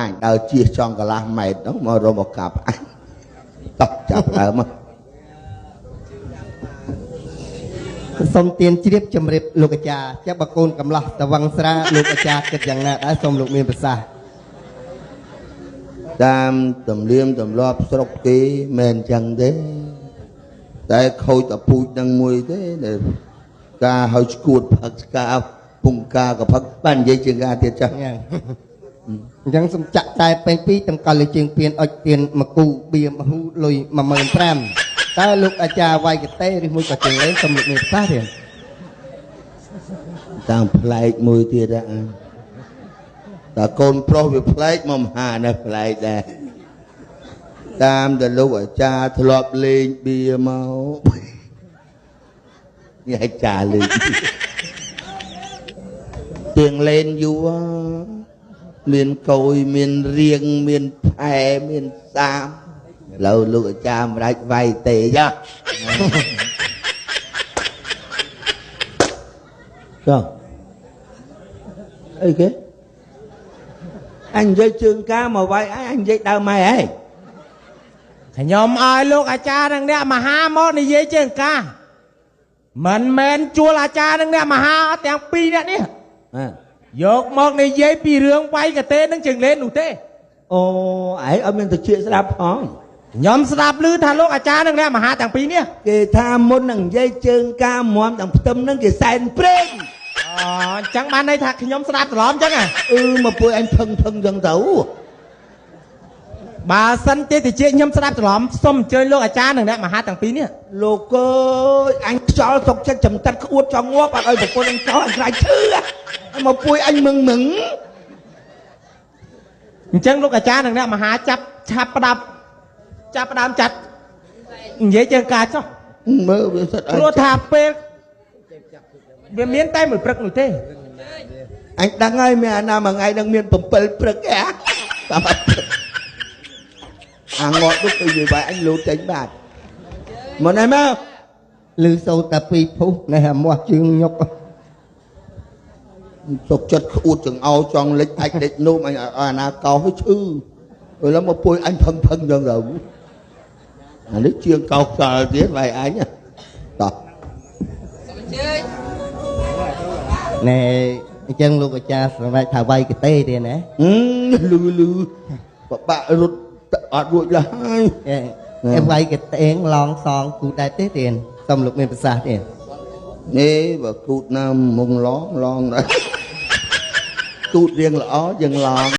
អញដើរជៀសចង់កន្លះម៉ែត្រហ្នឹងមករមមកកាប់អញតោះចាប់ដើមមក សូមទានជ្រាបជំរាបលោកអាចារ្យចាប់បកូនកំឡោះតវឹងស្រាលោកអាចារ្យគិតយ៉ាងណាដែរសូមលោកមានប្រសាសន៍ តាមទំនៀមទម្លាប់ស្រុកគេមិនអញ្ចឹងទេតែខូចតពូជនឹងមួយទេដែលការឲ្យឈួតផឹកស្កាពងការក៏ផឹកបាននិយាយជាងការទៀតចាស់ អញ្ចឹងសូមចាក់តែពេញពីរតម្កល់លើជើងពៀនអុចទៀនមកគូបៀមហ៊ូលុយ15000តើលោកអាចារ្យវាយកតេឬមួយក៏ជើងលេងសូមលោកមានប្រសាសន៍ទេ តាមប្លែកមួយទៀតដែរតើកូនប្រុសវាប្លែកមកមហានេះប្លែកដែរតាមតែលោកអាចារ្យធ្លាប់លេងបៀមកនេះអាចារ្យលេងទៀងលេនយូរមានកយមានរៀងមានផែមានសាមឥឡូវលោកអាចារ្យមិនដាច់វាយទេចាចុះអីគេអញនិយាយជើងកាមកវាយអញនិយាយដើមម៉ែហី ខ្ញុំឲ្យលោកអាចារ្យនិងអ្នកមហាមកនិយាយជើងកាមិនមែនជួលអាចារ្យនិងអ្នកមហាទាំងពីរអ្នកនេះយកមកនិយាយពីរឿងវាយកតេនិងជើងលេននោះទេ អូឯងអត់មានតិចស្ដាប់ផង ខ្ញុំស្ដាប់ឮថាលោកអាចារ្យនិងអ្នកមហាទាំងពីរនេះគេថាមុននឹងនិយាយជើងកាមុំទាំងផ្ទឹមនឹងគេសែនព្រេង អូអញ្ចឹងបានន័យថាខ្ញុំស្ដាប់ច្រឡំអញ្ចឹងហ៎ អឺមកពួយអញផឹងផឹងអញ្ចឹងទៅ បើសិនទេតិចខ្ញុំស្ដាប់ច្រឡំសូមអញ្ជើញលោកអាចារ្យនិងអ្នកមហាទាំងពីរនេះ លោកអើយអញខ្យល់សុកចិត្តចំតិតក្អួតចង់ងាប់អត់ឲ្យប្រពន្ធអញកោអញខ្លាចឈឺមកពួយអញមឹងមឹង អញ្ចឹងលោកអាចារ្យនិងអ្នកមហាចាប់ឆាប់ផ្ដាប់ចាប់ផ្ដើមចាត់និយាយជើងការចុះ មើលវាសិត ព្រោះថាពេលវាមានតែមួយព្រឹកនោះទេ អញដឹងហើយមានអាណាមួយថ្ងៃនឹងមាន7ព្រឹកហ៎តាមអាងត់នោះទៅនិយាយវាយអញលូតចេញបាទមកណែមក ឮសូរតែពីរភុះនេះអាមាស់ជើងញុក ទុកចិត្តក្អួតចង្អោចង់លិចអាចលិចនោមអញអាណាកោឲ្យឈឺឥឡូវមកពួយអញផឹងផឹងចឹងទៅអានេះជាងកោខ្យល់ទៀតវាយអញតោះ ណែអញ្ចឹងលោកអាចារ្យសម្រាប់ថាវាយកតេទេណា លឺលឺបបាក់រត់អត់រួចឡើយ អេវាយកតេឡងសងគូដែរទេទៀតសូមលោកមានប្រសាសន៍ទៀត នេះបើគូតណាមុងឡងឡងដែរគូតរៀងល្អយើងឡង